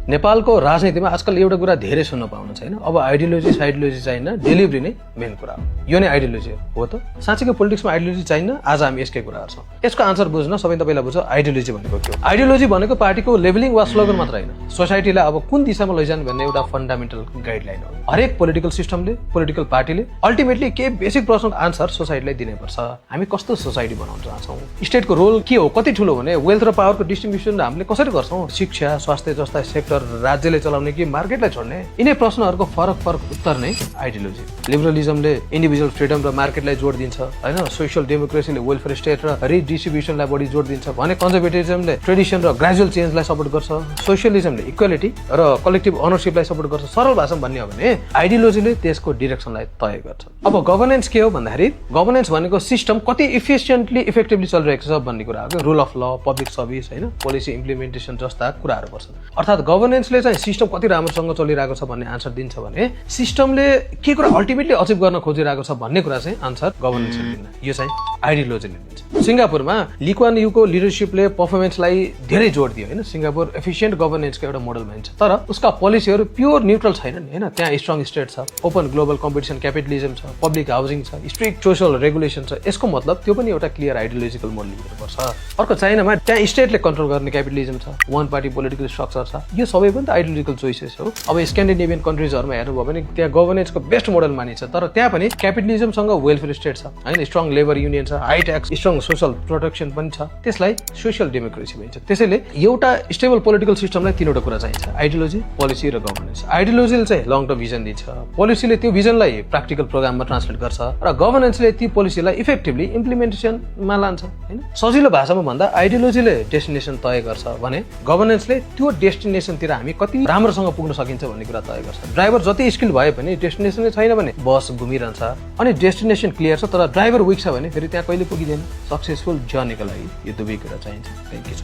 नेपालको राजनीतिमा आजकल एउटा कुरा धेरै सुन्न पाउनु छैन, अब आइडियोलोजी साइडियोलोजी चाहिन्न, डेलिभरी नै मेन कुरा हो। यो नै आइडियोलोजी हो त? साँच्चैको पोलिटिक्समा आइडियोलोजी चाहिन्न? आज हामी यसकै कुरा गर्छौँ। यसको आन्सर बुझ्न सबै तपाईँलाई बुझ्छ आइडियोलोजी भनेको के हो। आइडियोलोजी भनेको पार्टीको लेभलिङ वा स्लोगन मात्र होइन, सोसाइटीलाई अब कुन दिशामा लैजाने भन्ने एउटा फन्डामेन्टल गाइडलाइन हो। हरेक पोलिटिकल सिस्टमले, पोलिटिकल पार्टीले अल्टिमेटली के बेसिक प्रश्नको आन्सर सोसाइटीलाई दिनुपर्छ। हामी कस्तो सोसाइटी बनाउन चाहन्छौँ, स्टेटको रोल के हो, कति ठुलो भने वेल्थ र पावरको डिस्ट्रिब्युसन हामीले कसरी गर्छौँ, शिक्षा स्वास्थ्य जस्ता सेक्टर राज्यले चलाउने कि मार्केटलाई छोड्ने, यिनै प्रश्नहरूको फरक उत्तर नै आइडियोलोजी। लिबरलिजमले इन्डिभिजुअल फ्रिडम र मार्केटलाई जोड दिन्छ हैन, सोशल डेमोक्रेसीले वेलफेयर स्टेट र रिडिस्ट्रिब्युसनलाई बढी जोड दिन्छ भने कन्जर्भेटिभिजमले ट्रेडिसन र ग्रेजुअल चेन्जलाई सपोर्ट गर्छ, सोसियलिजमले इक्वालिटी र कलेक्टिभ ओनरशिपलाई सपोर्ट गर्छ। सरल भाषामा भन्ने हो भने आइडियोलोजीले त्यसको डिरेक्सनलाई तय गर्छ। अब गभर्नेन्स के हो भन्दाखेरि गभर्नेन्स भनेको सिस्टम कति इफिसिएन्टली इफेक्टिभली चलिरहेको छ भन्ने कुरा हो। रुल अफ ल, पब्लिक सर्भिस हैन, पोलिसी इम्प्लिमेन्टेसन जस्ता कुराहरू पर्छन्। अर्थात् गभर्नेन्सले चाहिँ सिस्टम कति राम्रोसँग चलिरहेको छ भन्ने आन्सर दिन्छ भने सिस्टमले के कुरा अल्टिमेटली अचिभ गर्न खोजिरहेको छ भन्ने कुरा चाहिँ आन्सर गभर्नेन्सले दिन्छ। यो चाहिँ आइडियोलोजीले दिन्छ। सिङ्गापुरमा ली कुआन यूको लिडरसिपले पर्फर्मेन्सलाई धेरै जोड दियो हैन। सिङ्गापुर एफिसिएन्ट गभर्नेन्सको एउटा मोडल मानिन्छ, तर उसका पोलिसीहरू प्योर न्युट्रल छैनन् हैन। त्यहाँ स्ट्रङ स्टेट छ, ओपन ग्लोबल कम्पिटिसन क्यापिटलिजम छ, पब्लिक हाउसिङ छ, स्ट्रिक्ट सोशल रेगुलेसन छ। यसको मतलब त्यो पनि एउटा क्लियर आइडियोलोजिकल मोडल हुनुपर्छ। अर्को चाइनामा त्यहाँ स्टेटले कन्ट्रोल गर्ने क्यापिटलिजम छ, वान पार्टी पोलिटिकल स्ट्रक्चर छ। यो सबै पनि त आइडियोलोजिकल चोइसेस हो। अब स्क्यान्डिनेभियन कन्ट्रिजहरूमा हेर्नुभयो भने त्यहाँ गभर्नेन्सको बेस्ट मोडल मानिन्छ, तर त्यहाँ पनि क्यापिटलिजमसँग वेलफेयर स्टेट छ हैन, स्ट्रङ लेबर युनियन छ, high tax, strong social protection पनि छ। त्यसलाई सोशल डेमोक्रेसी भनिन्छ। त्यसैले एउटा स्टेबल पोलिटिकल सिस्टमलाई तीनवटा कुरा चाहिन्छ, आइडियोलोजी, पोलिसी र गभर्नेन्स। आइडियोलोजीले चाहिँ लङ टर्म भिजन दिन्छ, पोलिसीले त्यो भिजनलाई प्र्याक्टिकल प्रोग्राममा ट्रान्सलेट गर्छ र गभर्नेन्सले ती पोलिसीलाई इफेक्टिभली इम्प्लिमेन्टेसनमा लान्छ हैन। सजिलो भाषामा भन्दा आइडियोलोजीले डेस्टिनेसन तय गर्छ भने गभर्नेन्सले त्यो डेस्टिनेसनतिर हामी कति राम्रोसँग पुग्न सकिन्छ भन्ने कुरा तय गर्छ। ड्राइभर जति स्किल भए पनि डेस्टिनेसनै छैन भने बस घुमिरहन्छ, अनि डेस्टिनेसन क्लियर छ तर ड्राइभर विक छ भने फेरि त्यहाँ कहिले पुगिँदैन। सक्सेसफुल जर्नीको लागि यो दुवै कुरा चाहिन्छ। Thank you.